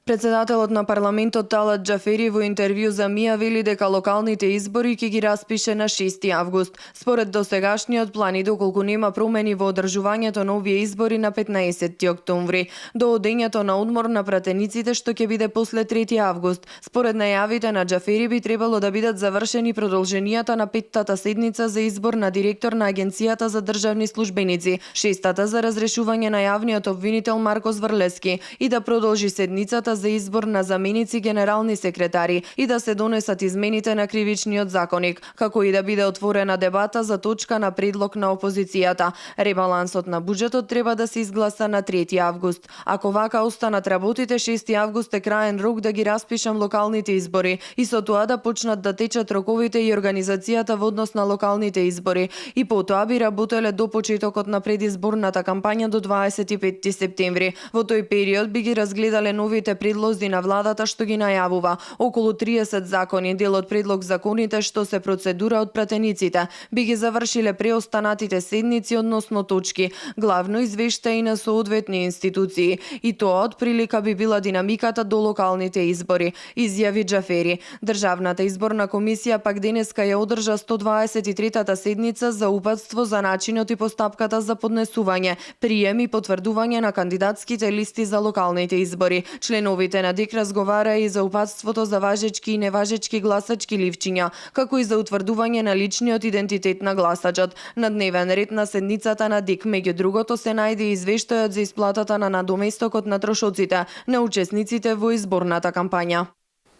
Председателот на парламентот Талат Џафери во интервју за МИА вели дека локалните избори ќе ги распише на 6 август. Според досегашниот план и доколку нема промени во одржувањето на овие избори на 15 октомври, до одењето на одмор на пратениците што ќе биде после 3 август. Според најавите на Џафери би требало да бидат завршени продолженијата на 5-тата седница за избор на директор на Агенцијата за државни службеници, 6-тата за разрешување на јавниот обвинител Маркос Врлевски и да продолжи седницата за избор на заменици генерални секретари и да се донесат измените на кривичниот законник, како и да биде отворена дебата за точка на предлог на опозицијата. Ребалансот на буџетот треба да се изгласа на 3 август. Ако вака останат работите, 6 август е краен рок да ги распишам локалните избори и со тоа да почнат да течат роковите и организацијата во однос на локалните избори. И потоа би работеле до почетокот на предизборната кампања до 25 септември. Во тој период би ги разгледале новите предлози на владата што ги најавува. Околу 30 закони, дел од предлог законите што се процедура од пратениците, би ги завршиле преостанатите седници односно точки, главно извештаи на соодветни институции. И тоа од прилика би била динамиката до локалните избори, изјави Џафери. Државната изборна комисија пак денеска ја одржа 123-тата седница за упатство за начинот и постапката за поднесување, прием и потврдување на кандидатските листи за локалните избори. Членовите на ДИК разговара и за упатството за важечки и неважечки гласачки ливчиња, како и за утврдување на личниот идентитет на гласачот. На дневен ред на седницата на ДИК, меѓу другото, се најде извештајот за исплатата на надоместокот на трошоците на учесниците во изборната кампања.